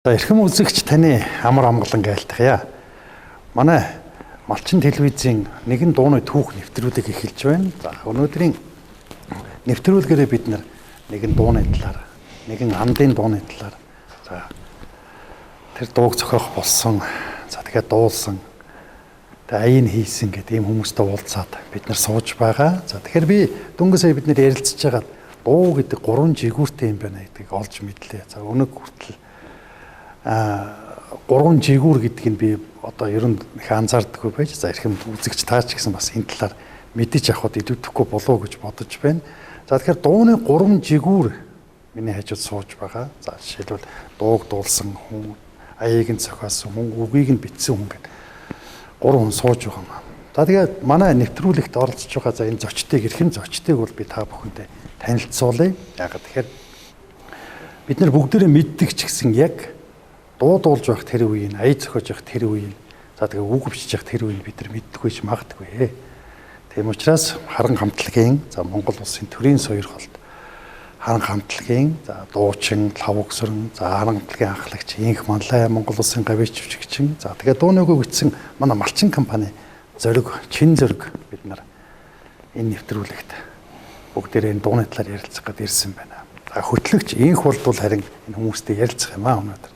За эрхэм үзэгч таны амар амгалан айлтгая. Манай Малчин телевизийн нэгэн дууны түүх нэвтрүүлэг эхэлж байна. За өнөөдрийн нэвтрүүлгээрээ бид нэгэн дууны талаар, нэгэн андын дууны талаар за тэр дууг зохиох болсон. За тэгэхээр дуулсан. Тэгээ аян хийсэн гэдэг ийм хүмүүстэй уулзаад бид нар сууж байгаа. За тэгэхээр би дөнгөж сая бид нар ярилцж байгаа дуу гэдэг гурван жигүүртэй юм байна гэдгийг олж мэдлээ. За өнөг хүртэл гурван жигүүр гэдгийг би одоо ер нь их анзаардаггүй байж за эрхэм үзэгч таач гэсэн бас энэ талаар мэдэж авахд идэвхгүй болов уу гэж бодож байна. За тэгэхээр дууны гурван жигүүр миний хажууд сууж байгаа. За жишээлбэл дууг дуулсан хүн, аяыг нь зохиосон хүн, үгийг нь бичсэн хүн гэдэг гурван хүн сууж байгаа юм. За тэгээд манай нэвтрүүлэгт оролцож байгаа за энэ зочдыг эрхэм зочдыг бол би та бүхэндээ танилцуулъя. Яг тэгэхээр бид нар бүгдээрээ мэддэг ч гэсэн яг дуу дуулж байх тэр үеийг, ая зохиож байх тэр үеийг, за тэгээ үг бичиж байх тэр үеийг бид нар мэддэггүй ч магадгүй. Тийм учраас Харан хамтлагийн за Монгол улсын төрийн сойрхолд Харан хамтлагийн за дуучин Лхавгсүрэн, за Харан хамтлагийн анхлагч Инх Манлай, Монгол улсын гавьяач жүжигчин, за тэгээ дууны үгийг бичсэн манай Малчин компани зориг, чин зориг бид нар энэ нэвтрүүлэгт бүгдээрээ энэ дууны талаар ярилцах гээд ирсэн байна. За хөтлөгч Инх болдвол харин энэ хүмүүстэй ярилцах юм аа өнөөдөр.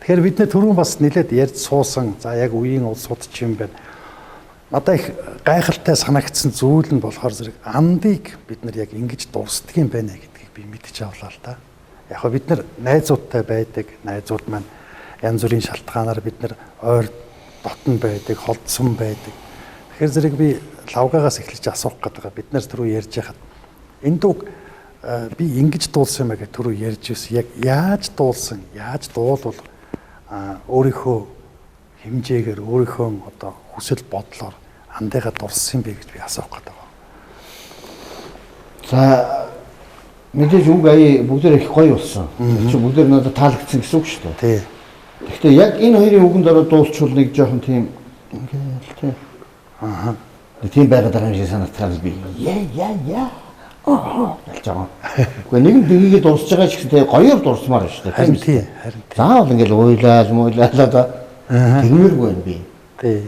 Тэгэхээр бид нэ түрүүн бас нэлээд ярьж суусан. За яг үеийн улсууд ч юм байна. Надад их гайхалтай санагдсан зүйл нь болохоор зэрэг андыг бид нар яг ингэж дурсдаг юм байна гэдгийг би мэдэж авлаа л да. Яг хөө бид нар найзуудтай байдаг. Найзууд маань янз бүрийн шалтгаанаар бид нар ойр дотн байдаг, холдсон байдаг. Тэгэхээр зэрэг би лавгаагаас эхэлж асуух гэдэг. Бид нар түрүү ярьж байхад энэ дууг би ингэж дуулсан юм аа гэж түрүү ярьж байсан. Яг яаж дуулсан, яаж дуулвал өөрийнхөө хэмжээгээр өөрийнхөө одоо хүсэл бодлоор андыгаа дурссан бэ гэж би асуух гэдэг. За мэдээж үг аяа бүгдээр их гоё болсон. Тэр чинь бүгдээр надад таалагдсан гэсэн үг шүү дээ. Тий. Гэхдээ яг энэ хоёрын үгэнд ороод дуулчвал нэг жоохон тийм ингээл тий. Аа. Нэг тийм байгаад байгаа юм шиг санагдахаар би яа яа яа аа гэж байгаа. Гэхдээ нэг нь биегээ дурсаж байгаа ч гэсэн тий гоёор дурсмаар шүү дээ. Харин тий, харин тий. Заавал ингээл уйлаал муйлаалаа да тэгмэргүй байна би. Тий.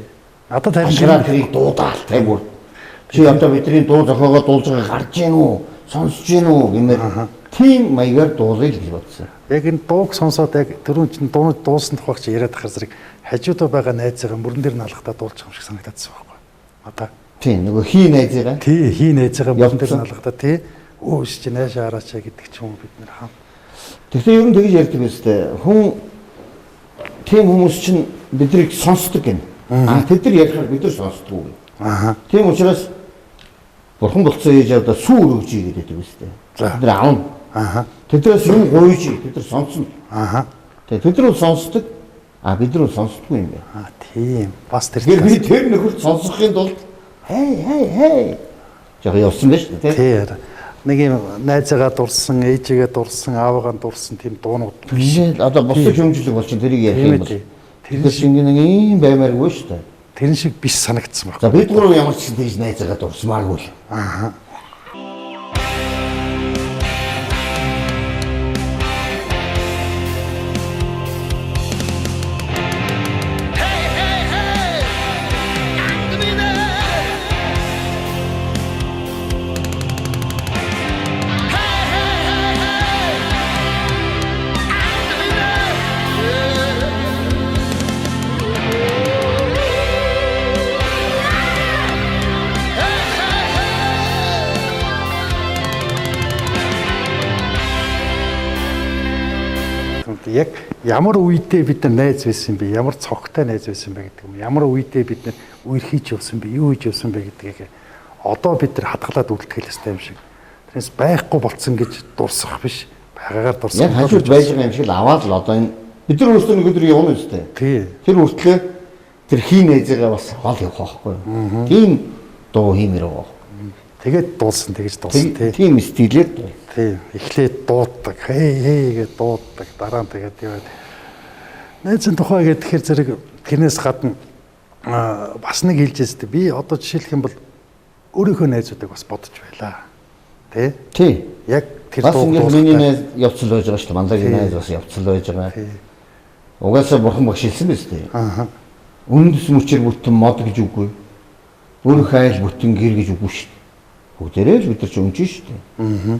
Надад харин Ашраа тэрийг дуудаал тий бүр. Чи одоо бидний дуу зохиогоо дуулж байгаа гарч гин үү? Сонсож гин үү гэмээр тийм маягаар дуулъя л гэж бодсон. Яг энэ дууг сонсоод яг түрүүн чинь дууны дуулсан тухайг чи яриад ахаар зэрэг хажуудаа байгаа найзыгаа мөрөн дээр налгахдаа дуулчих юм шиг санагдаадсан байхгүй. Одоо Тийм нөгөө хий найзыгаа. Тий, хий найзыгаа мөрөн дээр Явцсан. налгахдаа тий. Өө чи найшаа хараач гэдэг ч юм уу бид нар хам. Гэхдээ ер нь тэгж ярьдаг биз дээ. Хүн тийм хүмүүс чинь биднийг сонсдог гэнэ. А тэд нар ярихаар бид нар сонсдоггүй гэнэ. Аа. Тийм учраас бурхан болцсон ээж авда сүү өргөж ий гэдэг биз дээ. За. Тэд нар авна. Аа. Тэднээс юм гуйж ий. Тэд нар сонсно. Аа. Тэгээ тэд нар бол сонсдог. А бид нар бол сонсдоггүй юм байна. Аа тийм. Бас тэр Тэгэхээр би тэр нөхөрт сонсохын тулд хей хей хей жоо явсан байж тээ. тий. Нэг юм найзыгаа дурсан, ээжигээ дурсан, аавыгаа дурсан тийм дуунууд Биш ээ одоо бусад хэмжлэг бол чинь тэрийг ярих Тийм юм ээ бол. тий. Тэр шиг нэг ийм баймааргүй шүү дээ. тэрэн шиг биш санагдсан баг. За бид гурав ямар ч гэсэн тэгж найзаагаа дурсмааргүй л. Аа. Яг ямар үедээ бид нар найз байсан бэ? Ямар цогтой найз байсан бэ гэдэг юм. Ямар үедээ бид нар үерхийж явсан бэ? Юу хийж явсан бэ гэдгийг одоо бид нар хадгалаад үлдэхэл ёстой юм шиг. Тэрнээс байхгүй болцсон гэж дурсах биш. Байгаагаар дурсах. Яг хажууд байж байгаа юм шиг л аваад л одоо энэ бид нар өөрсдөө нэг өдөр явна үстэй. Тий. Тэр хүртлээ тэр хий найзаагаа бас хол явах байхгүй юу? Тийм дуу хиймээр байгаа. Тэгээд дуулсан, тэгж дуулсан тий. Тийм стилээр дуу. Тий. Эхлээд дууддаг. Хей хей гэж дууддаг. Дараа нь тэгээд яваад. Найзын тухай гэхээр зэрэг тэрнээс гадна бас нэг хэлж байсан. Би одоо жишээлх юм бол өөрийнхөө найзуудыг бас бодож байлаа. Тий. Тий. Яг тэр Бас дууг ингээд миний дуулахдаа найз явцал байж байгаа шүү дээ. Мандагийн найз бас явцал байж байгаа. Тий. Угаасаа бурхан багш хэлсэн биз дээ. Үндэс мөчөр бүтэн мод гэж үгүй. Өрх айл бүтэн гэр гэж үгүй шүү дээ. Бүгдээрээ л бид нар ч өмжин шүү дээ.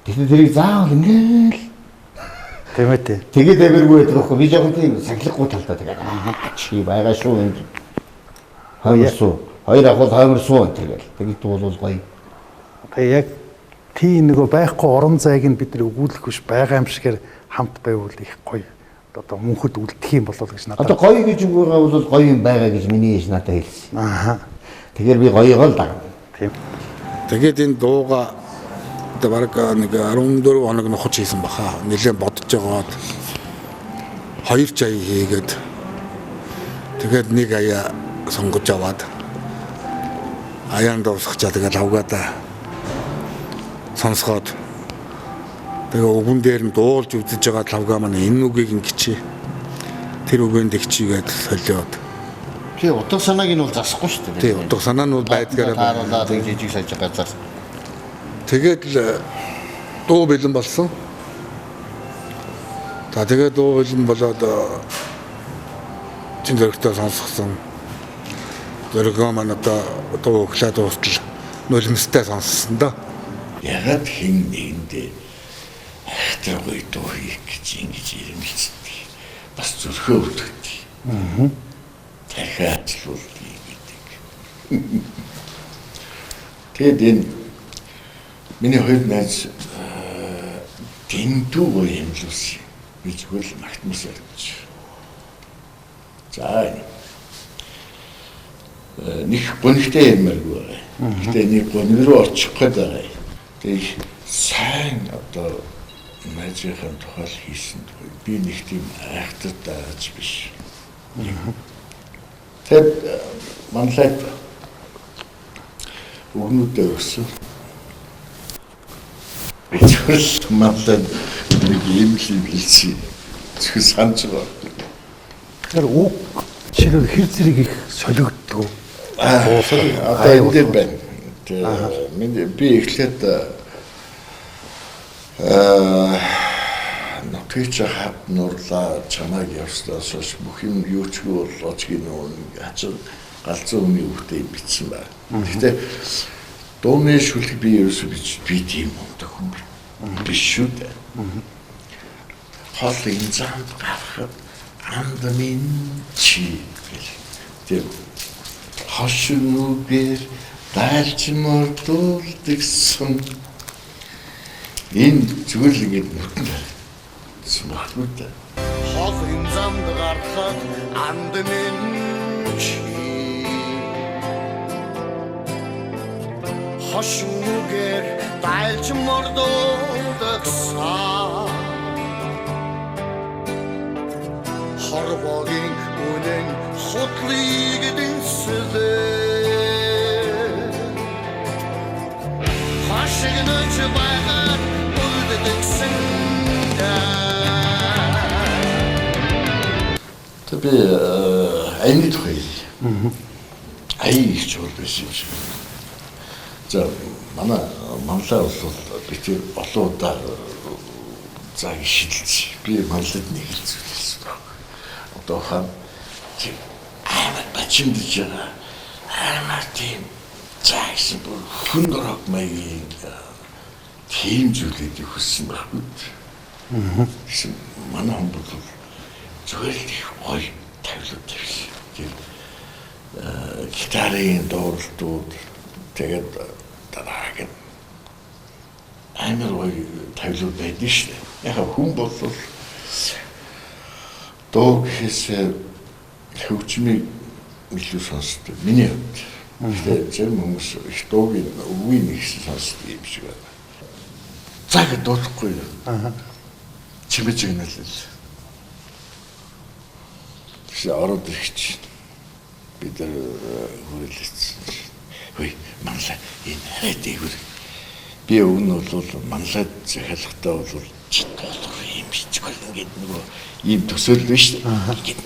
Тэгэхээр тэрийг заавал ингээл Тийм ээ тий. Тэгээд амиргүй байдаг байхгүй. Би жоохон тийм сахилахгүй талдаа тэгээд чи байгаа шүү энд. Хоймор суу. Хоёр ахвал хоймор суу энэ тэгэл. Тэгээд дуулвал гоё. Тэгээ яг тийм нөгөө байхгүй орон зайг нь бид нар өгүүлэх биш байгаа юм шигээр хамт байвал их гоё. Одоо мөнхөд үлдэх юм болов гэж надад. Одоо гоё гэж үг байгаа бол гоё юм байгаа гэж миний ээж надад хэлсэн. Аа. Тэгэхээр би гоёгоо л дагна. Тийм. Тэгээд энэ дууга одоо бараг нэг 14 хоног нухаж хийсэн баха. Нэлээд бодож байгаад хоёр чай хийгээд тэгээд нэг аяа сонгож аваад аяан дуусгачаа тэгээд авгаадаа сонсгоод тэгээ үгэн дээр нь дуулж үзэж байгаа лавга маань энэ үгийг ингэчи тэр үгэнд тэгчигээд солиод. Тий, утга санааг нь бол засахгүй шүү дээ. Тий, утга санаа нь бол байдгаараа тааруулаад нэг жижиг сажиг газар. Тэгээд л дуу бэлэн болсон. За тэгээд дуу бэлэн болоод чин зөрөгтэй сонсгосон. Зөрөгөө маань одоо дуу өглөө дуустал нулимстай сонссон доо. Ягаад хэн нэгэндээ айхтар гоё дуу хийх гэж ингэж ирэмэлцдэг. Бас зүрхөө өвдөгдөг. Тархиа ажилуулдаг гэдэг. Тэгээд энэ миний хоёр найз дэндүү гоё хэмжүүлсэн. Би зүгээр л магтмас ярьж. За нэг гонигтай юмаргүй байгаа. Гэтэ нэг гониг рүү очих гээд байгаа. Тэгээ сайн одоо найзынхаа тухай хийсэн тухай би нэг тийм айхтар даач биш. Тэгэд манлайд өгнүүдээ өгсөн. Би зүгээр л манлайд нэг юм л юм хэлсэн. Зөвхөн санаж байгаа. Тэгэхээр үг жишээлбэл хэр зэрэг их солигддог. Одоо энэ дээр байна. Тэгээ би эхлээд нутгийн хад нурлаа чамайг явслаас хойш бүх юм юу ч үгүй болооч гинөө хачир галзуу хүний үгтэй бичсэн байна. Гэхдээ дууны шүлэг би ерөөсөө би тийм мундаг хүн биш шүү дээ. Хол энэ замд гарахад анд минь чи гэл. Тэр хош нүгээр дайлч мордуулдагсан. Энэ зүгээр л ингэж нүтэнд харагдсан баггүй дээ. Хол энэ замд гарахад анд минь чи хош нүгээр дайлч мордуулдагсан. Хорвогийн үнэн хутлыг дэнслээ. Хашигнаж байгаад үлддэгсэн. Тэг би аяны тухай. Аян их чухал байсан юм шиг. За манай манлай бол би тэр олон удаа за шидэлж би манлайд нэг л зүйл хэлсэн баг. Одоо хаан тийм амар бачимдж байгаа. Амар тийм за гэсэн бүр хүн рок маягийн тийм зүйлийг хүссэн байхгүй. Гэсэн манай хүн бол зүгээр л их гоё тавилууд тавьсан. Тийм гитарын дууралтууд тэгээд дарааг нь амар гоё тавилууд байдаг шүү дээ. Яг хүн бол дуу гэхээс хөгжмийг илүү сонсдог. Миний хувьд. Тэгэхээр зарим хүмүүс их дуугийн үгийг нэг сонсдог юм шиг байна. За гэж дуудахгүй юу? Чимээ чигнэлэл. Тэгсэн ороод ирэх чинь бид нар хүрээлсэн. Хөөе, манлай энэ арай дээгүүр. Би өмнө нь бол манлайд захиалгатай бол чи дуулах юм бичгүй ингээд нөгөө ийм төсөөлөл биш үү? Ингээд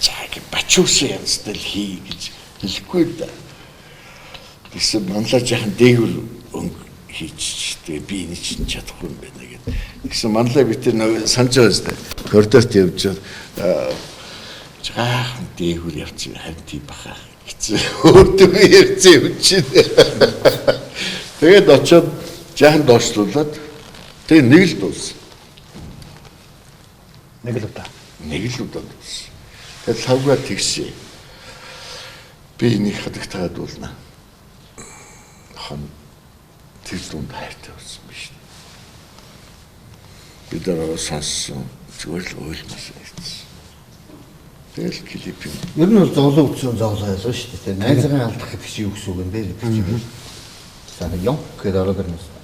за ингэ бачуусан янзтай л хий гэж хэлэхгүй л да. Тэгсэн манлай жаахан дээгүүр өнгө хийчих. Тэгээ би энэ чинь чадахгүй юм байна гэдэг. Тэгсэн манлай би тэр нөгөө санаж байгаа зү. Коридорт явж жаахан дээгүүр явчих харин тийм баха гэсэн. Өөртөө ярьсан юм чинь. Тэгээд очиод жаахан доошлуулад тэгээ нэг л дуулсан. Нэг л удаа. Нэг л удаа дуулсан. Тэгээд лавга тэгшээ. Би энийг хадагтайгаа дуулна. Хон тэр дунд хайртай болсон биш. Бид нараа сонссон зүгээр л уйлмас байсан. Тэгэл клип юм. Ер нь бол зоглоо үтсэн зоглоо ялгаа шүү дээ. Найзгаа алдах гэдэг чинь юу гэсэн үг юм бэ гэдэг чинь. За нэг ёнк гэдээ ороод ирнэ.